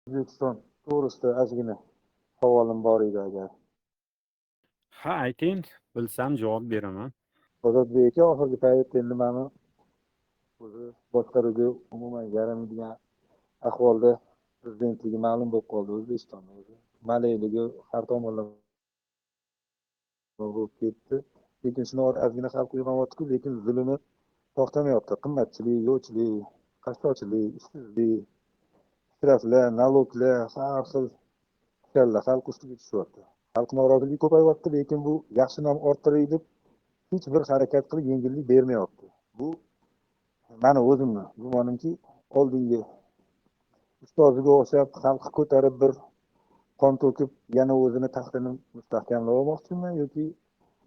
O'zbekiston to'g'risida ozgina savolim bor edi agar. Ha, ayting, bilsam javob beraman. Ozodbek aka, oxirgi payt endi mana o'zi boshqaruvga umuman yaramaydigan ahvolda prezidentligi ma'lum bo'lib qoldi O'zbekistonda o'zi. Malayligi har tomonlama bo'lib ketdi. Lekin shuni ozgina xalq uyg'onyapti-ku, lekin zulmi to'xtamayapti. Qimmatchilik, yo'qchilik, qashshoqchilik, ishsizlik, shtraflar, налог lar, har xil ishkallar xalq ustiga tushyapti. Xalq noroziligi ko'payyapti, lekin bu yaxshi nom orttiray deb hech bir harakat qilib yengillik bermayapti. Bu mani o'zimni gumonimki, oldingi ustoziga o'xshab xalqni ko'tarib bir qon to'kib yana o'zini taxtini mustahkamlab olmoqchimi yoki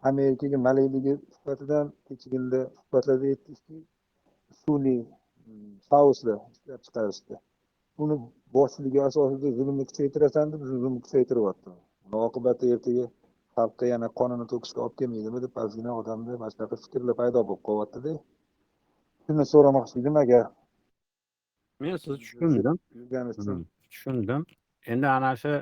Amerikaga malayligi sifatidan kechagina suhbatlarda aytdingizki, sun'iy xaoslar ishlab chiqarishdi. Uni boshchiligi asosida zulmni kuchaytirasan deb zulmni kuchaytiryapti. Buni oqibati ertaga xalqqa yana qonini to'kishga olib kelmaydimi deb ozgina odamda mana shunaqa fikrlar paydo bo'lib qolyapti-da. Shuni so'ramoqchi edim agar. Men sizni tushundim. Yurgani uchun. Tushundim. Endi ana shu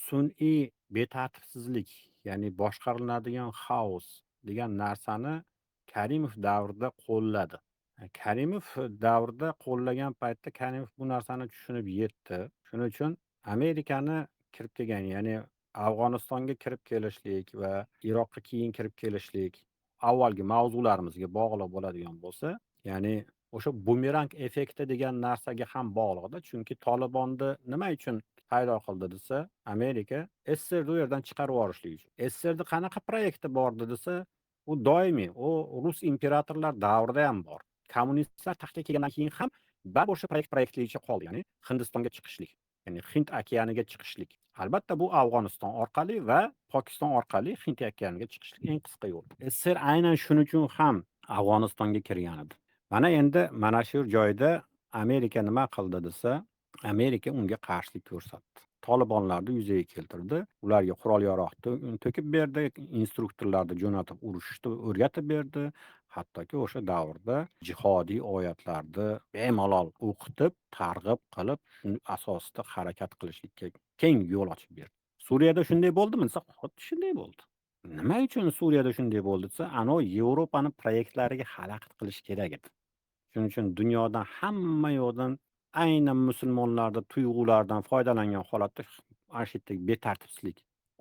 sun'iy betartibsizlik, ya'ni boshqariladigan xaos degan narsani Karimov davrida qo'lladi. Karimov davrida qo'llagan paytda Karimov bu narsani tushunib yetdi. Shuning uchun Amerikani kirib kelgan, ya'ni Afg'onistonga kirib kelishlik va Iroqqa keyin kirib kelishlik avvalgi mavzularimizga bog'liq bo'ladigan bo'lsa, ya'ni o'sha bumerang effekti degan narsaga ham bog'liqda. Chunki Tolibonni nima uchun paydo qildi desa, Amerika SSRni u yerdan chiqarib yuborishlik uchun. SSRni qanaqa proyekti bordi desa, u doimiy, u rus imperatorlar davrida ham bor. Kommunistlar taxtga kelgandan keyin ham baribir o'sha proyekt proyektligicha qoldi, ya'ni Hindistonga chiqishlik, ya'ni Hind okeaniga chiqishlik. Albatta bu Afg'oniston orqali va Pokiston orqali Hind okeaniga chiqishlik eng qisqa yo'l. SSR aynan shuning uchun ham Afg'onistonga kirgan edi. Mana endi mana shu joyda Amerika nima qildi desa, Amerika unga qarshilik ko'rsatdi. Tolibonlarni yuzaga keltirdi, ularga qurol-yarog to'kib berdi, instruktorlarni jo'natib urushishni o'rgatib berdi. Hattoki o'sha davrda jihodiy oyatlarni bemalol o'qitib, targ'ib qilib, shuni asosida harakat qilishlikka keng yo'l ochib berdi. Suriyada shunday bo'ldimi desa, xuddi shunday bo'ldi. Nima uchun Suriyada shunday bo'ldi desa, ano Yevropani proyektlariga xalaqit qilish kerak edi. Shuning uchun dunyodan hamma yoqdan aynan musulmonlarda tuyg'ulardan foydalangan holatda ana shu yerdagi betartibsizlik,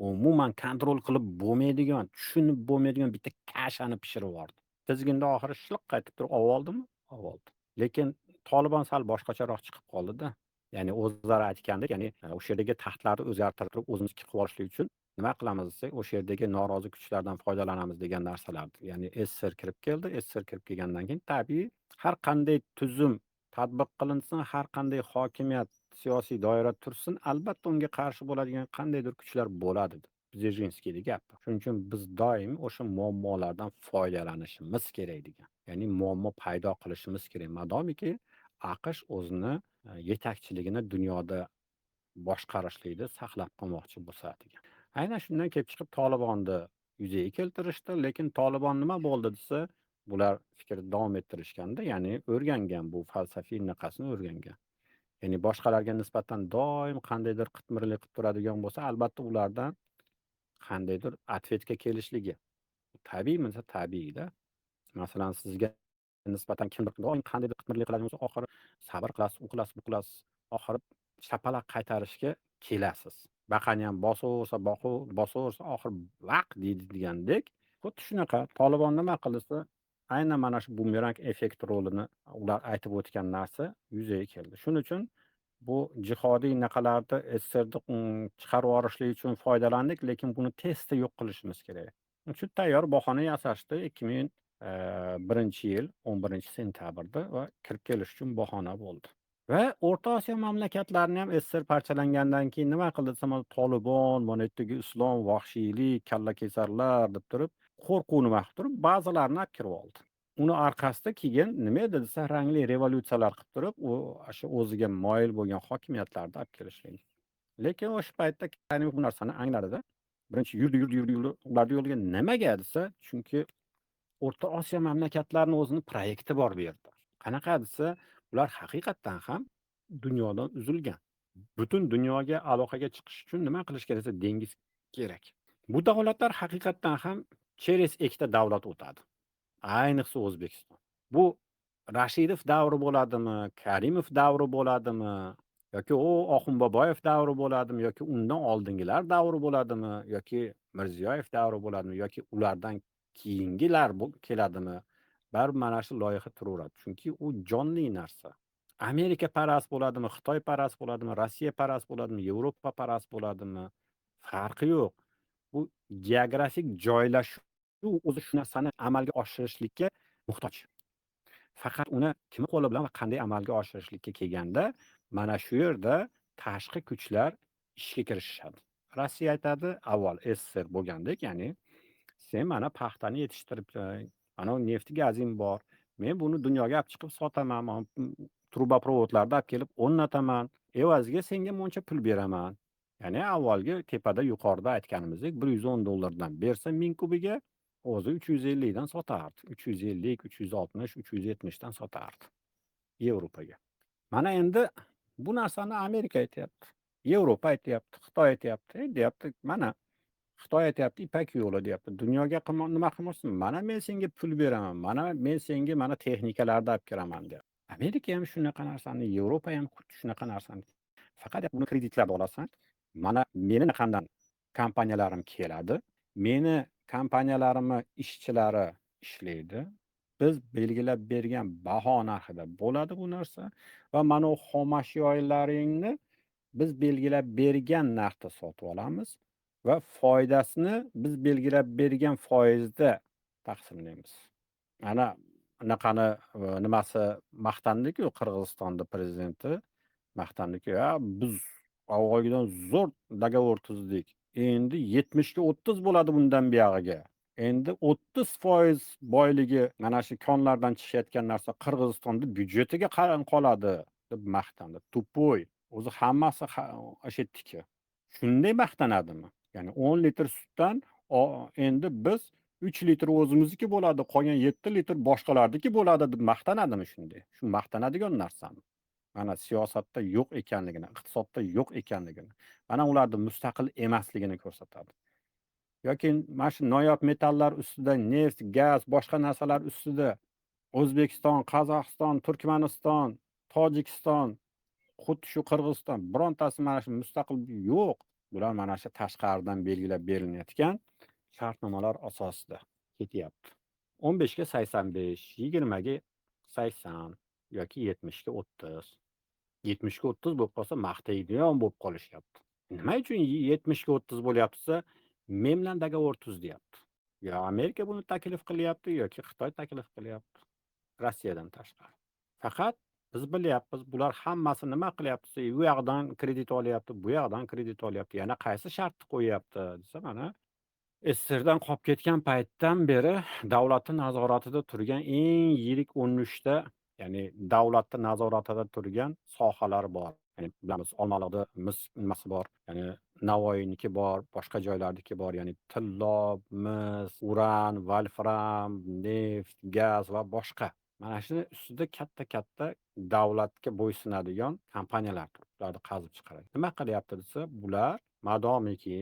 umuman kontrol qilib bo'lmaydigan, tushunib bo'lmaydigan bitta kashani pishirib yubordi. Tizginda oxiri shliq qaytib turib olib oldimi? Olib oldi. Lekin Tolibon sal boshqacharoq chiqib qoldi-da. Ya'ni o'zlari aytgandek, ya'ni o'sha yerdagi taxtlarni o'zgartirib turib o'zimiz qilib olishlik uchun nima qilamiz desak, o'sha yerdagi norozi kuchlardan foydalanamiz degan narsalar. Ya'ni SSR kirib keldi, SSR kirib kelgandan keyin tabiiy har qanday tuzum tatbiq qilinsin, har qanday hokimiyat siyosiy doira tursin, albatta unga qarshi bo'ladigan qandaydir kuchlar bo'ladi. Dzerzhinskiyning gapi. Shuning uchun biz doim o'sha muammolardan foydalanishimiz kerak degan. Ya'ni muammo paydo qilishimiz kerak. Madomiki AQSh o'zini yetakchiligini dunyoda boshqarishlikni saqlab qolmoqchi bo'lsa degan. Aynan shundan kelib chiqib Tolibonni yuzaga keltirishdi, lekin Tolibon nima bo'ldi desa, bular fikrni davom ettirishganda, ya'ni o'rgangan bu falsafiy naqasini o'rgangan. Ya'ni boshqalarga nisbatan doim qandaydir qitmirlik qilib turadigan bo'lsa, albatta ulardan qandaydir ответ ga kelishligi tabiiymi desa, tabiiyda. Masalan, sizga nisbatan kimdir doim qandaydir qitmirlik qiladigan bo'lsa, oxiri sabr qilasiz, u qilasiz, bu qilasiz, oxiri shapaloq qaytarishga kelasiz. Baqani ham bosaversa, bosaversa, oxiri vaq deydi degandek, xuddi shunaqa Tolibon nima qilsa, aynan mana shu bumerang effekt rolini ular aytib o'tgan narsa yuzaga keldi. Shuning uchun bu jihodiy naqalarni SSRni chiqarib yuborishlik uchun foydalandik, lekin buni tezda yo'q qilishimiz kerak. Shuning uchun tayyor bahona yasashdi 2001-yil 11-sentyabrda va kirib kelish uchun bahona bo'ldi. Va O'rta Osiyo mamlakatlarini ham SSR parchalangandan keyin nima qildi desam, Tolibon, mana yerdagi islom, vahshiylik, kallakesarlar deb turib, qo'rquv nima qilib turib, ba'zilarini olib kirib oldi. Uni orqasida keyin nima edi desa, rangli revolyutsiyalar qilib turib, u o'sha o'ziga moyil bo'lgan hokimiyatlarni olib kelishlik. Lekin o'sha paytda Karimov bu narsani angladida. Birinchi yurdi, yurdi, yurdi, yurdi. Ularni yo'liga nimaga desa, chunki O'rta Osiyo mamlakatlarini o'zini proyekti bor bu yerda. Qanaqa desa, ular haqiqatdan ham dunyodan uzilgan. Butun dunyoga aloqaga chiqish uchun nima qilish kerak desa, dengiz kerak. Bu davlatlar haqiqatdan ham через ikkita davlat o'tadi. Ayniqsa O'zbekiston. Bu Rashidov davri bo'ladimi, Karimov davri bo'ladimi yoki u Oxunboboyev davri bo'ladimi yoki undan oldingilar davri bo'ladimi yoki Mirziyoyev davri bo'ladimi yoki ulardan keyingilar keladimi? Baribir mana shu loyiha turaveradi. Chunki u jonli narsa. Amerika parast bo'ladimi, Xitoy parast bo'ladimi, Rossiya parast bo'ladimi, Yevropa parast bo'ladimi? Farqi yo'q. Bu geografik joylashuv o'zi shu narsani amalga oshirishlikka muhtoj. Faqat uni kimni qo'li bilan va qanday amalga oshirishlikka kelganda, mana shu yerda tashqi kuchlar ishga kirishishadi. Rossiya aytadi, avval SSSR bo'lgandek, ya'ni sen mana paxtani yetishtirib, mana neft gazing bor, men buni dunyoga olib chiqib sotaman, trubaprovodlarni olib kelib o'rnataman, evaziga senga buncha pul beraman. Ya'ni avvalgi tepada yuqorida aytganimizdek $110 bersa 1000 kubiga, o'zi 350 dan sotardi. 350, 360, 370 dan sotardi Yevropaga. Mana endi bu narsani Amerika aytyapti, Yevropa aytyapti, Xitoy aytyapti, deyapti, mana Xitoy aytyapti, Ipak yo'li deyapti. Dunyoga nima qilmoqchisan? Mana men senga pul beraman, mana men senga mana texnikalarni olib kiraman deyapti. Amerika ham shunaqa narsani, Yevropa ham xuddi shunaqa narsani. Faqat buni kreditlarda olasan. Mana meni qandan kompaniyalarim keladi, meni kompaniyalarimni ishchilari ishlaydi. Biz belgilab bergan baho narxida bo'ladi bu narsa va mana u xomashyoylaringni biz belgilab bergan narxda sotib olamiz va foydasini biz belgilab bergan foizda taqsimlaymiz. Ana anaqani nimasi maqtandiku, Qirg'izistonda prezidenti maqtandiku, biz avvalgidan zo'r договор tuzdik. Endi 70ga 30 bo'ladi bundan buyog'iga. Endi 30% boyligi mana shu konlardan chiqayotgan narsa Qirg'izistonda byudjetiga qoladi deb maqtandi. Tupoy. O'zi hammasi o'sha yerdiki. Shunday maqtanadimi? Ya'ni 10 litr sutdan endi biz 3 litr o'zimizniki bo'ladi, qolgan 7 litr boshqalarniki bo'ladi deb maqtanadimi shunday? Shu maqtanadigan narsami? Mana siyosatda yo'q ekanligini, iqtisodda yo'q ekanligini, mana ularni mustaqil emasligini ko'rsatadi. Yoki mana shu noyob metallar ustida, neft, gaz, boshqa narsalar ustida O'zbekiston, Qozog'iston, Turkmaniston, Tojikiston, xuddi shu Qirg'iziston birontasi mana shu mustaqil yo'q. Bular mana shu tashqaridan belgilab berilayotgan shartnomalar asosida ketyapti. 15 ga 85, 20 ga 80 yoki 70 ga 30. 70 ga 30 bo'lib qolsa maqtaydigan bo'lib qolishyapti. Nima uchun 70 ga 30 bo'lyapti desa, men bilan договор tuz deyapti. Yo Amerika buni taklif qilyapti yoki Xitoy taklif qilyapti. Rossiyadan tashqari. Faqat biz bilyapmiz, bular hammasi nima qilyapti desa, u yoqdan kredit olyapti, bu yoqdan kredit olyapti. Yana qaysi shartni qo'yyapti desa, mana SSSRdan qolib ketgan paytdan beri davlatni nazoratida turgan eng yirik 13 ta, ya'ni davlatni nazoratida turgan sohalar bor. Ya'ni bilamiz, Olmaliqda mis nimasi bor, ya'ni Navoiyniki bor, boshqa joylarniki bor, ya'ni tillo, mis, uran, volfram, neft, gaz va boshqa. Mana shuni ustida katta-katta davlatga bo'ysunadigan kompaniyalar turibdi. Ularni qazib chiqaradi. Nima qilyapti desa, bular madomiki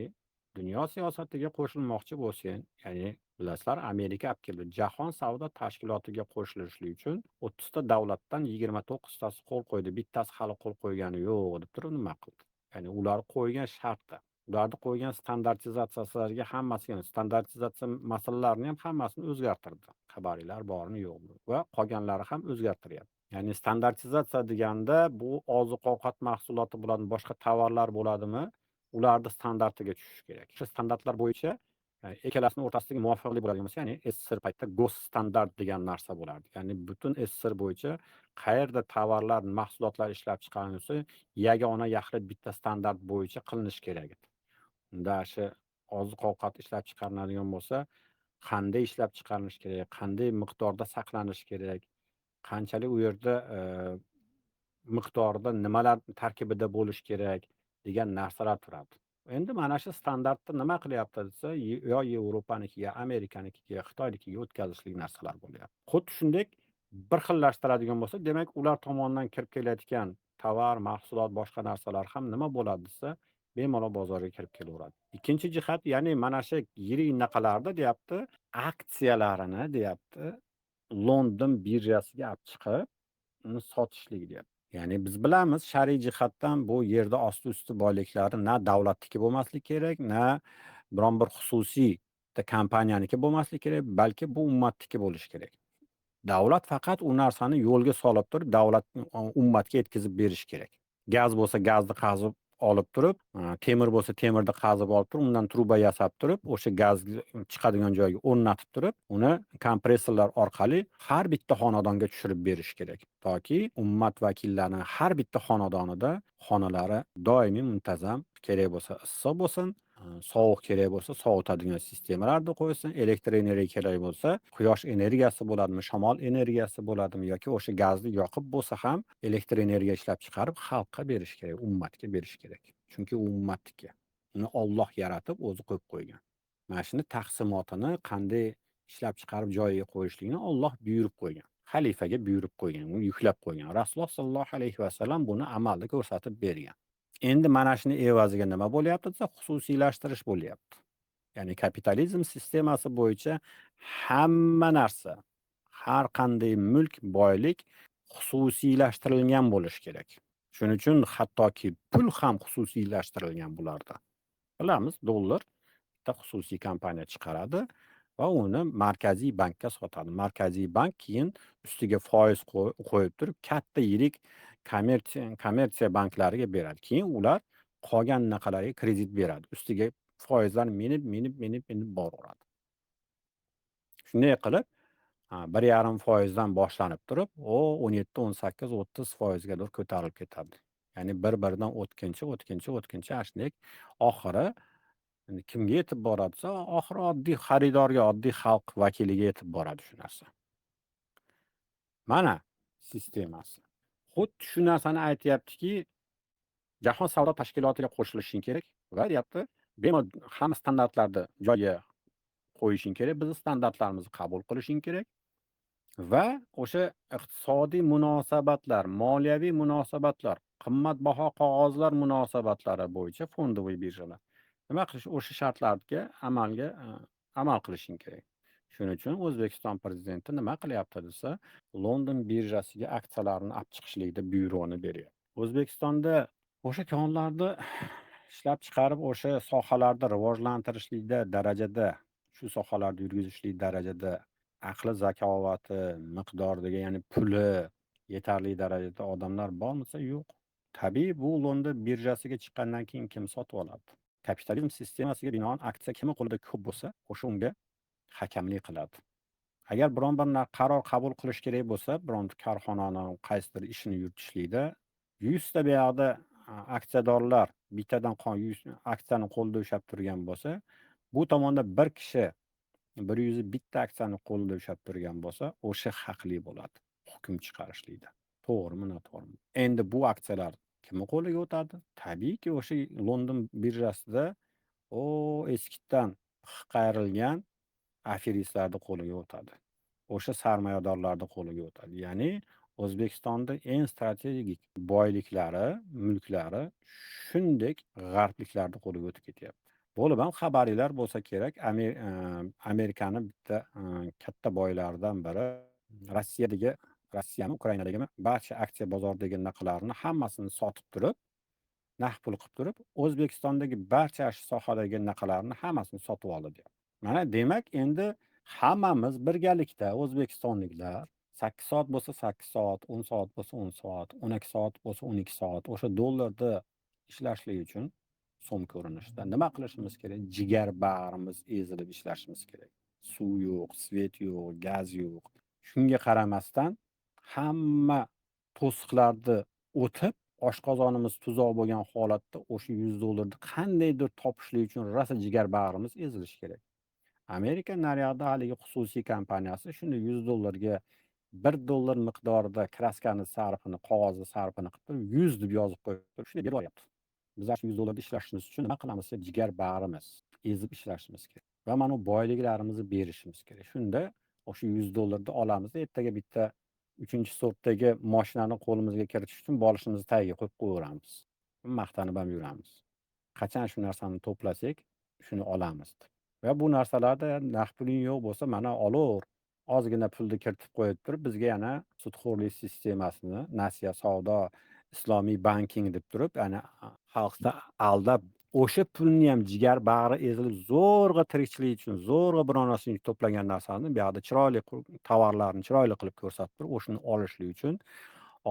dunyo siyosatiga qo'shilmoqchi bo'lsang, ya'ni bilasizlar, Amerika olib keldi. Jahon savdo tashkilotiga qo'shilishlik uchun 30 ta davlatdan 29 tasi qo'l qo'ydi, bittasi hali qo'l qo'ygani yo'q deb turib nima qildi? Ya'ni ular qo'ygan shartda, ularni qo'ygan standartizatsiyalariga hammasiga, standartizatsiya masalalarini ham hammasini o'zgartirdi. Xabaringlar bormi yo'qmi? Va qolganlari ham o'zgartiryapti. Ya'ni standartizatsiya deganda bu oziq-ovqat mahsuloti bo'ladi, boshqa tovarlar bo'ladimi? Ularni standartiga tushish kerak. O'sha standartlar bo'yicha ikkalasini o'rtasidagi muvofiqlik bo'ladigan bo'lsa, ya'ni SSSR paytida Gosstandart degan narsa bo'lardi. Ya'ni butun SSSR bo'yicha qayerda tovarlar, mahsulotlar ishlab chiqarilsa, yagona yaxlit bitta standart bo'yicha qilinishi kerak edi. Unda shu oziq-ovqat ishlab chiqariladigan bo'lsa, qanday ishlab chiqarilishi kerak, qanday miqdorda saqlanishi kerak, qanchalik u yerda miqdorda nimalar tarkibida bo'lishi kerak degan narsalar turadi. Endi mana shu standartda nima qilyapti desa, yo Yevropanikiga, Amerikanikiga, Xitoynikiga o'tkazishlik narsalar bo'lyapti. Xuddi shunday bir xillashtiradigan bo'lsa, demak ular tomonidan kirib kelayotgan tovar, mahsulot, boshqa narsalar ham nima bo'ladi desa, bemalol bozorga kirib kelaveradi. Ikkinchi jihat, ya'ni mana shu yirik naqalarda deyapti, aksiyalarini deyapti, London birjasiga olib chiqib, uni sotishlik deyapti. Ya'ni biz bilamiz, shar'iy jihatdan bu yerda osti usti boyliklari na davlatniki bo'lmasligi kerak, na biron bir xususiy kompaniyaniki bo'lmasligi kerak, balki bu ummatniki bo'lishi kerak. Davlat faqat u narsani yo'lga solib turib, davlat ummatga yetkazib berish kerak. Gaz bo'lsa gazni qazib olib turib, temir bo'lsa temirni qazib olib turib, undan truba yasab turib, o'sha gaz chiqadigan joyga o'rnatib turib, uni kompressorlar orqali har bitta xonadonga tushirib berish kerak. Toki ummat vakillarining har bitta xonadonida xonalari doimiy muntazam, kerak bo'lsa issiq bo'lsin, sovuq kerak bo'lsa sovutadigan sistemalarni qo'ysin, elektr energiya kerak bo'lsa quyosh energiyasi bo'ladimi, shamol energiyasi bo'ladimi yoki o'sha gazni yoqib bo'lsa ham elektr energiya ishlab chiqarib xalqqa berish kerak, ummatga berish kerak. Chunki u ummatniki. Uni Alloh yaratib o'zi qo'yib qo'ygan. Mana shuni taqsimotini qanday ishlab chiqarib joyiga qo'yishlikni Alloh buyurib qo'ygan. Xalifaga buyurib qo'ygan, uni yuklab qo'ygan. Rasululloh sollallohu alayhi vasallam buni amalda ko'rsatib bergan. Endi mana shuni evaziga nima bo'lyapti desa, xususiylashtirish bo'lyapti. Ya'ni kapitalizm sistemasi bo'yicha hamma narsa, har qanday mulk, boylik xususiylashtirilgan bo'lishi kerak. Shuning uchun hattoki pul ham xususiylashtirilgan bularda. Bilamiz, dollar bitta xususiy kompaniya chiqaradi va uni markaziy bankka sotadi. Markaziy bank keyin ustiga foiz qo'yib turib katta yirik kommersiya banklariga beradi. Keyin ular qolgan naqalarga kredit beradi. Ustiga foizlar minib, minib, minib, minib boraveradi. Shunday qilib, 1,5% dan boshlanib turib, o 17, 18, 30% gadir ko'tarilib ketadi. Ya'ni bir-biridan o'tkinchi, o'tkinchi, o'tkinchi ana oxiri endi kimga yetib boradi desa, oxiri oddiy xaridorga, oddiy xalq vakiliga yetib boradi shu narsa. Mana sistemasi. Xuddi shu narsani aytyaptiki, Jahon savdo tashkilotiga qo'shilishing kerak va deyapti, bemalol hamma standartlarni joyiga qo'yishing kerak, bizni standartlarimizni qabul qilishing kerak va o'sha iqtisodiy munosabatlar, moliyaviy munosabatlar, qimmatbaho qog'ozlar munosabatlari bo'yicha fondoviy birjalar nima qilish, o'sha shartlarga amal qilishing kerak. Shuning uchun O'zbekiston prezidenti nima qilyapti desa, London birjasiga aksiyalarni olib chiqishlikda buyruqni beryapti. O'zbekistonda o'sha konlarni ishlab chiqarib, o'sha sohalarda rivojlantirishlikda darajada, shu sohalarda yurgizishlik darajada aqli, zakovati, miqdordagi, ya'ni puli yetarli darajada odamlar bormisa, yo'q. Tabiiy, bu London birjasiga chiqqandan keyin kim sotib oladi? Kapitalizm sistemasiga binoan aksiya kimni qo'lida ko'p bo'lsa, o'sha unga hakamlik qiladi. Agar biron bir qaror qabul qilish kerak bo'lsa, biron korxonani qaysidir ishini yuritishlikda 100 ta buyoqda aksiyadorlar bittadan 100 aksiyani qo'lida ushlab turgan bo'lsa, bu tomonda bir kishi 101 ta aksiyani qo'lida ushlab turgan bo'lsa, o'sha haqli bo'ladi hukm chiqarishlikda. To'g'rimi, noto'g'rimi? Endi bu aksiyalar kimni qo'liga o'tadi? Tabiiyki, o'sha London birjasida o eskitdan qayrilgan aferistlarning qo'liga o'tadi. O'sha sarmoyadorlarning qo'liga o'tadi. Ya'ni O'zbekistonda eng strategik boyliklari, mulklari shunday g'arbliklarning qo'liga o'tib ketyapti. Bo'lib ham xabaringlar bo'lsa kerak, Amerikani bitta katta boylaridan biri Rossiyadagi, Rossiyani Ukrainadagimi barcha aksiya bozoridagi naqlarni hammasini sotib turib, naqd pul qilib turib, O'zbekistondagi barcha shu sohadagi naqlarni hammasini sotib oldi deyapti. Mana demak, endi hammamiz birgalikda o'zbekistonliklar 8 soat bo'lsa 8 soat, 10 soat bo'lsa 10 soat, 12 soat bo'lsa 12 soat o'sha dollarda ishlashlik uchun so'm ko'rinishida nima qilishimiz kerak? Jigar bag'rimiz ezilib ishlashimiz kerak. Suv yo'q, svet yo'q, gaz yo'q. Shunga qaramasdan hamma to'siqlarni o'tib, oshqozonimiz tuzoq bo'lgan holatda o'sha 100 dollarni qandaydir topishlik uchun rosa jigar bag'rimiz ezilishi kerak. Amerika naryoqda haligi xususiy kompaniyasi shuni 100 dollarga 1 dollar miqdorida kraskani sarfini, qog'ozni sarfini qilib turib 100 deb yozib qo'yib turib shuni berib yuboryapti. Biz shu 100 dollarda ishlashimiz uchun nima qilamiz? Jigar bag'rimiz ezib ishlashimiz kerak va mana bu boyliklarimizni berishimiz kerak. Shunda o'sha 100 dollarni olamiz, ertaga bitta 3-sortdagi mashinani qo'limizga kiritish uchun bolishimizni tagiga qo'yib qo'yaveramiz. Maqtanib ham yuramiz. Qachon shu narsani to'plasak, shuni olamiz. Va bu narsalarda naqd puling yo'q bo'lsa, mana olaver. Ozgina pulni kiritib qo'yib turib, bizga yana sudxo'rlik sistemasini, nasiya savdo, islomiy banking deb turib, ya'ni xalqni aldab, o'sha pulni ham jigar bag'ri ezilib, zo'rg'a tirikchilik uchun, zo'rg'a biron narsani to'plagan narsani bu yoqda chiroyli tovarlarni chiroyli qilib ko'rsatib turib, o'shani olishlik uchun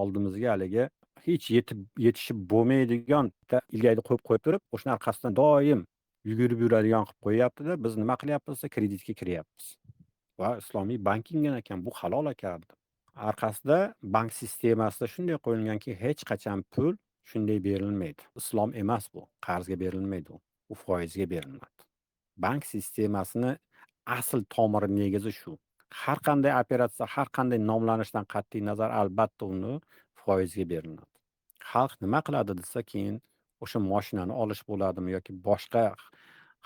oldimizga haligi hech yetib yetishib bo'lmaydigan bitta ilgayni qo'yib qo'yib turib, o'shani orqasidan doim yugurib yuradigan qilib qo'yyapti-da, biz nima qilyapmiz desa, kreditga kiryapmiz. Va islomiy banking ekan, bu halol ekan. Orqasida bank sistemasida shunday qo'yilganki, hech qachon pul shunday berilmaydi. Islom emas bu, qarzga berilmaydi u. U foizga beriladi. Bank sistemasini asl tomiri negizi shu. Har qanday operatsiya, har qanday nomlanishdan qat'iy nazar albatta uni foizga beriladi. Xalq nima qiladi desa, keyin o'sha mashinani olish bo'ladimi yoki boshqa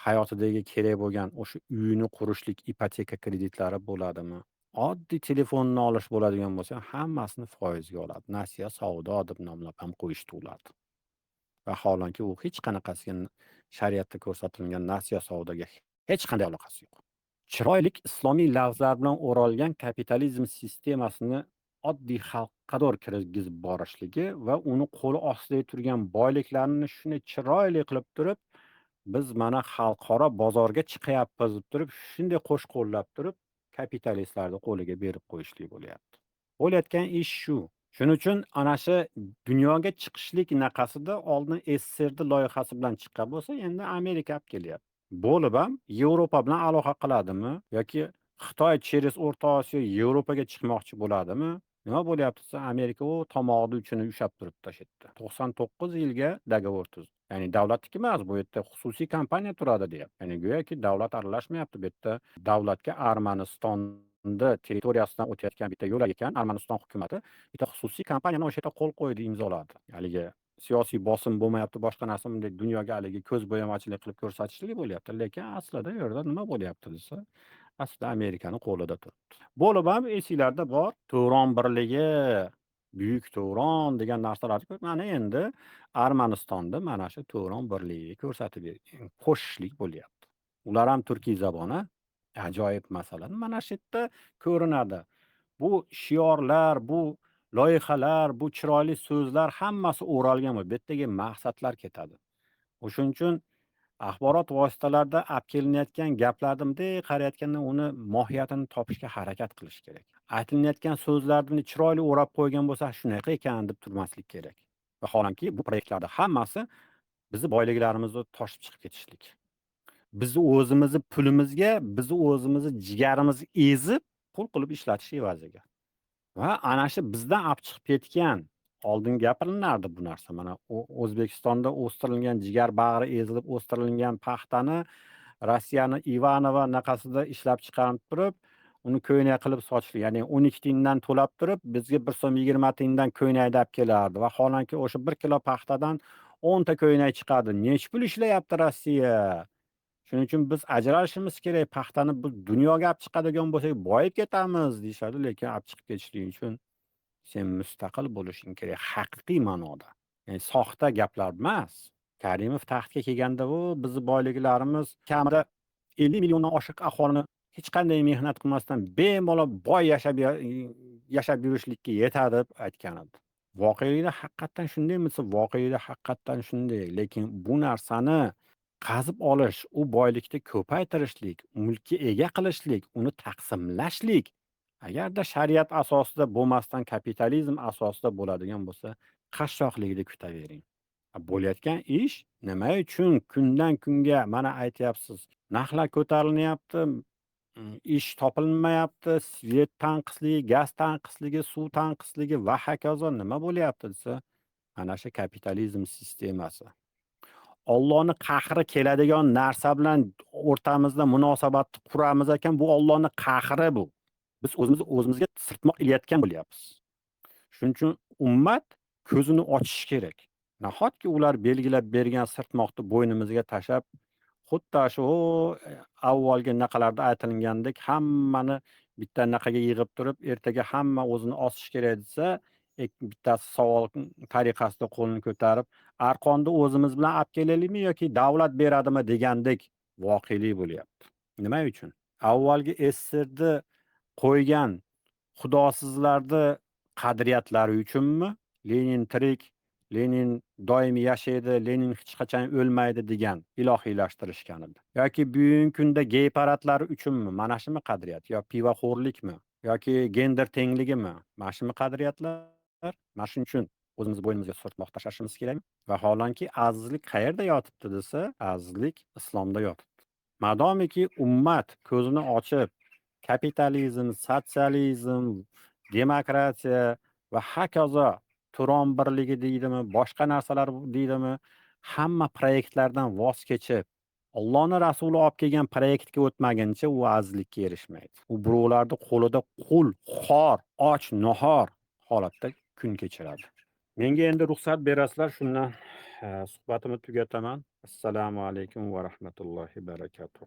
hayotidagi kerak bo'lgan o'sha uyini qurishlik ipoteka kreditlari bo'ladimi? Oddiy telefonni olish bo'ladigan bo'lsa, hammasini foizga oladi. Nasiya savdo deb nomlab ham qo'yishdi ularni. Vaholanki u hech qanaqasiga shariatda ko'rsatilgan nasiya savdoga hech qanday aloqasi yo'q. Chiroyli islomiy lafzlar bilan o'ralgan kapitalizm sistemasini oddiy xalqqa kirgizib borishligi va uni qo'li ostida turgan boyliklarni shunday chiroyli qilib turib, biz mana xalqaro bozorga chiqyapmiz deb turib, shunday qo'sh qo'llab turib, kapitalistlarni qo'liga berib qo'yishlik bo'lyapti. Bo'layotgan ish shu. Shuning uchun ana shu dunyoga chiqishlik naqasida oldin SSSRni loyihasi bilan chiqqan bo'lsa, endi Amerika olib kelyapti. Bo'lib ham Yevropa bilan aloqa qiladimi yoki Xitoy через O'rta Osiyo Yevropaga chiqmoqchi bo'ladimi? Nima bo'lyapti desa, Amerika u tomog'ini uchini ushlab turibdi o'sha yerda. 99 yilga договор tuzdi. Ya'ni davlatniki emas, bu yerda xususiy kompaniya turadi deyapti. Ya'ni go'yoki davlat aralashmayapti bu yerda. Davlatga Armanistonni territoriyasidan o'tayotgan bitta yo'lak ekan, Armaniston hukumati bitta xususiy kompaniyani o'sha yerda qo'l qo'ydi, imzoladi. Haligi siyosiy bosim bo'lmayapti, boshqa narsa bunday dunyoga haligi ko'z bo'yamachilik qilib ko'rsatishligi bo'lyapti. Lekin aslida u yerda nima bo'lyapti desa, aslida Amerikani qo'lida turibdi. Bo'lib ham esinglarda bor, Turon birligi, Buyuk Turon degan narsalarni ko'p. Mana endi Armanistonda mana shu Turon birligiga ko'rsatib qo'shishlik bo'lyapti. Ular ham turkiy zabon, a? Ajoyib masala. Mana shu yerda ko'rinadi. Bu shiorlar, bu loyihalar, bu chiroyli so'zlar hammasi o'ralgan bu yerdagi maqsadlar ketadi. O'shuning uchun axborot vositalarida olib kelinayotgan gaplarni bunday qarayotganda uni mohiyatini topishga harakat qilish kerak. Aytilayotgan so'zlarni chiroyli o'rab qo'ygan bo'lsa, shunaqa ekan deb turmaslik kerak. Vaholanki bu proyektlarda hammasi bizni boyliklarimizni toshib chiqib ketishlik. Bizni o'zimizni pulimizga, bizni o'zimizni jigarimizni ezib pul qilib ishlatish evaziga. Va ana shu bizdan olib chiqib ketgan, oldin gapirilardi bu narsa. Mana O'zbekistonda o'stirilgan jigar bag'ri ezilib o'stirilgan paxtani Rossiyani Ivanova naqasida ishlab chiqarib turib, uni ko'ynak qilib sotishlik, ya'ni 12 tiyindan to'lab turib, bizga 1 so'm 20 tiyindan ko'ynakni olib kelardi. Vaholanki o'sha 1 kilo paxtadan 10 ta ko'ynak chiqadi. Nechi pul ishlayapti Rossiya? Shuning uchun biz ajralishimiz kerak. Paxtani bu dunyoga olib chiqadigan bo'lsak, boyib ketamiz deyishadi, lekin olib chiqib ketishlik uchun sen mustaqil bo'lishing kerak haqiqiy ma'noda. Ya'ni soxta gaplar emas. Karimov taxtga kelganda u bizni boyliklarimiz kamida 50 milliondan oshiq aholini hech qanday mehnat qilmasdan bemalol boy yashab yurishlikka yetadi deb aytgan edi. Voqelikda haqiqatdan shundaymi desa, voqelikda haqiqatdan shunday, lekin bu narsani qazib olish, u boylikni ko'paytirishlik, mulkka ega qilishlik, uni taqsimlashlik agarda shariat asosida bo'lmasdan kapitalizm asosida bo'ladigan bo'lsa, qashshoqlikni kutavering. Bo'layotgan ish nima uchun kundan kunga mana aytyapsiz, narxlar ko'tarilyapti, ish topilmayapti, svet tanqisligi, gaz tanqisligi, suv tanqisligi va hokazo nima bo'lyapti desa, mana shu kapitalizm sistemasi. Allohning qahri keladigan narsa bilan o'rtamizda munosabatni quramiz ekan, bu Allohning qahri bu. Biz o'zimizni o'zimizga sirtmoq ilayotgan bo'lyapmiz. Shuning uchun ummat ko'zini ochish kerak. Nahotki ular belgilab bergan sirtmoqni bo'ynimizga tashlab, xuddi shu avvalgi naqalarda aytilgandek hammani Bitta anaqaga yig'ib turib, ertaga hamma o'zini osish kerak desa, bittasi savol tariqasida qo'lini ko'tarib, arqonni o'zimiz bilan olib kelaylikmi yoki davlat beradimi degandek voqelik bo'lyapti. Nima uchun? Avvalgi SSRni qo'ygan xudosizlarni qadriyatlari uchunmi? Lenin tirik, Lenin doim yashaydi, Lenin hech qachon o'lmaydi degan ilohiylashtirishgan edi. Yoki bugungi kunda gey paradlari uchunmi? Mana shumi qadriyat? Yo pivoxo'rlikmi? Yoki gender tengligimi? Mana shumi qadriyatlar? Mana shuning uchun o'zimiz bo'ynimizga sirtmoq tashlashimiz kerakmi? Vaholanki azizlik qayerda yotibdi desa, azizlik islomda yotibdi. Madomiki ummat ko'zini ochib, kapitalizm, sotsializm, demokratiya va hokazo Turon birligi deydimi, boshqa narsalar deydimi, hamma proyektlardan voz kechib, Allohning rasuli olib kelgan proyektga o'tmaguncha u azizlikka erishmaydi. U birovlarni qo'lida qul, xor, och, nahor holatda kun kechiradi. Menga endi ruxsat berasizlar, shundan suhbatimni tugataman. Assalomu alaykum va rahmatullohi barakatuh.